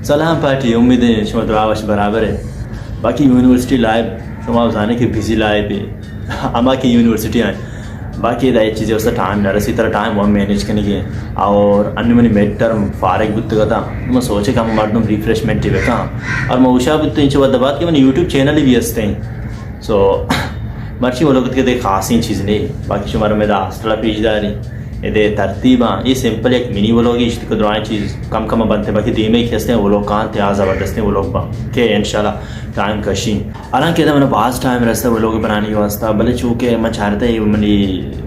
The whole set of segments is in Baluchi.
سلام پارٹی، امید ہے شما درا وش برابر ہے۔ باقی یونیورسٹی لائف شما زانے کہ بزی لائف ہے، اما کہ یونیورسٹی آئیں، باقی ادا ہچ چیزے واسطہ ٹائم نہ رسی، ترا ٹائم وہم مینج کنگی ہے۔ اور انی منی مڈ ٹرم فارغ بوتگ اتاں، من سوچے کہ ہم مردم ریفریشمنٹ بکاں، اور من ہوشا بوتوں انچو ودا بعد کہ من یوٹیوب چینل بھی ہستیں۔ سو مرچی ولوگ اتکے دے خاصیں چیز نہیں، باقی شمارا میں دا ہاسٹل پیش داری، ادے ترتیباں، یہ سمپل یک منی ولوگ، اشت کو درائیں چیز کم کم بنتے، باقی دیمے کہ ہستے ولوگ کانتے، آ زبردستیں ولوگ با کہ انشاءاللہ ٹائم کشی۔ حالانکہ ادا من باز ٹائم رستا ولوگ بنانی واسطہ، بلے چونکہ من چارتا ہے منی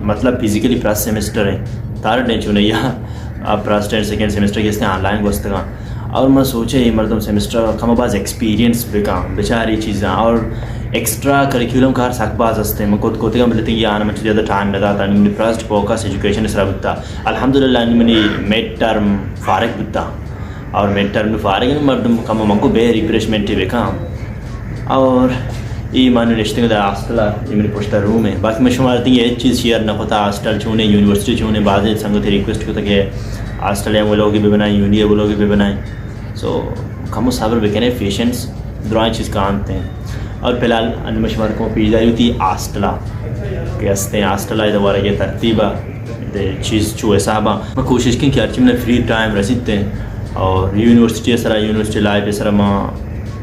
مطلب فزیکلی فرسٹ سیمسٹر ہے، تھرڈ نہیں چونے یا فرسٹ اینڈ سیکنڈ سیمسٹر کے ہستے آن لائن گوستگاں۔ اور من سوچے یہ مردم سیمسٹر کم باز ایکسپیرینس بکاں، بچار یہ چیزاں اور ایکسٹرا کریکولم کار سک باز ہستے۔ من کت کتگاں بلے تنگی آنا من چیز زیادہ ٹائم نہ داتا، منی فرسٹ فوکس ایجوکیشن سرا بوتا۔ الحمدللہ انی منی مڈ ٹرم فارغ بوتا، اور مڈ ٹرم فارغ مردم کم من کو بے ریفریشمنٹ بکاں۔ اور ای من نشتگ دا ہاسٹل، ای منی پشتا روم ہے۔ باقی من شما تنگی ہچ چیز شیئر نہ کتا، ہاسٹل چونے، یونیورسٹی چونے، بازیں سنگتے ریکویسٹ کتا کہ ہاسٹل ولوگی ببنائیں، یونی ولوگی ببنائیں۔ سو کمو صبر بکنے، پیشنس، درائیں چیز کانتے ہیں۔ اور فی الحال انمش مارکوں پیش داری ہوتی ہاسٹلا کہ ہستے ہیں، ہاسٹلا ادا ورگے ترتیبا، دے چیز چو حسابا۔ میں کوشش کن کہ ہرچی من فری ٹائم رسیتے ہیں اور یونیورسٹی سرا، یونیورسٹی لائف سرا ما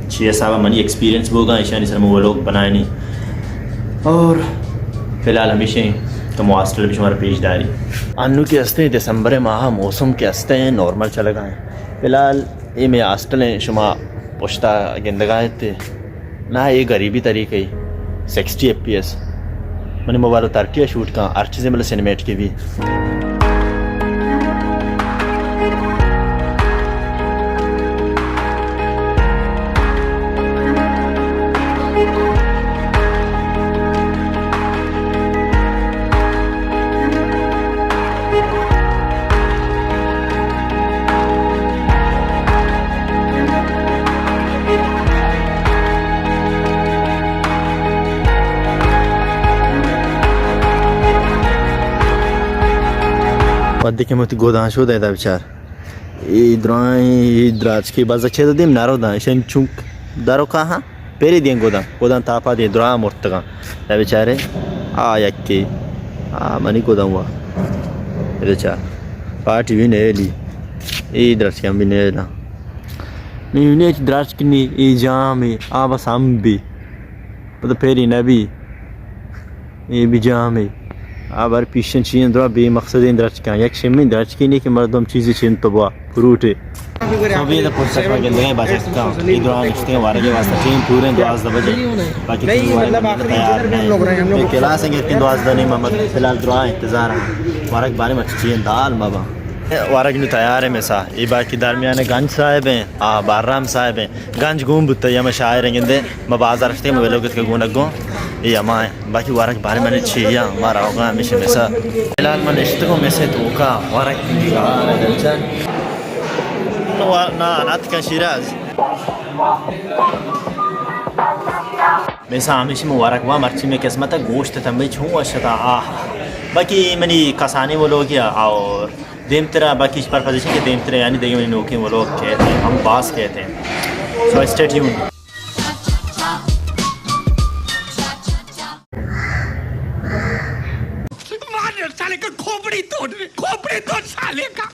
چی حسابا منی ایکسپیرینس بوگا، ایشانی سرا ما ولوگ بنائنی۔ اور فی الحال ہمیشہ کمو ہاسٹل بھی شمارا پیش داری۔ انو کہ ہستے ہیں دسمبر ماہ، موسم کہ ہستے ہیں نارمل چلگا ہیں۔ فی الحال اے مئے ہاسٹل ہیں، شما پشتا گندگا ات۔ نہ، اے غریبی طریقہ ای، سکسٹی ایف پی ایس۔ منی موبائل تھرٹی شوٹ کاں، ہر چیزیں مطلب سینیمیٹک بھی۔ وھدے کہ من وتی گداں شود ادا بچار۔ اے درائیں، اے دراجکے بزگ چہ دیم نہ روداں، ایشاں چونک درو کاہاں، پیری دیں گداں، گداں تاپا دیں درا مرتگاں۔ نہ بچارے، آ یکے، آ منی گداں وا۔ اے چار، پارٹی بھی نیلی، اے دراجکے ہم بھی نیلا۔ نی نے درچک نی، اے جام اے، آ بس ہم بی۔ پدا پیری نبی۔ اے بی جام اے۔ آ بر پیشن چین درا بے مقصدیں درچکاں۔ یک شمیں درچکے نی کہ مردم چیزی چین تو بوا، فروٹے۔ سبی دا پرسہ گندگے بچکاں۔ اے درا نشتے ورگے واسطہ ٹیم پورے دوازدہ بجے۔ باقی ٹیم ورگ تیار نہیں۔ کلاس ہیں کہ دوازدہ نہیں، محمد فی الحال درا انتظار ہے۔ ورگ بارے مچ چین دال مبا۔ ورگ نو تیار ہے مسا۔ اے باقی درمیان گنج صاحب ہیں، آ بارام صاحب ہیں۔ گنج گون بوتہ یا مشاعر گندے، ما بازار اشتے، ما ولوگ اتکہ گونگ گون۔ اے ہما ہیں۔ باقی ورگ بارے من چی یا، ما روگا ہمیشہ مسا۔ فی الحال من اشتگو مسے توکا، ورگ دیوار ہے۔ نو وا-، نا، ناتکا شیراز۔ مسا ہمیشہ من ورگ وا، مرچی میں قسمت گوشت تمبے چون وشتا، آہ۔ باقی منی کسانی ولوگ یا اور دیمترا باقی پرپزیشن کہ دیمترا یعنی دیگه منی نوکیں ولوگ کہتے ہیں، ہم باز کہتے ہیں۔ So stay tune. مار سالے کا کھوپڑی توڑ، کھوپڑی توڑ سالے کا۔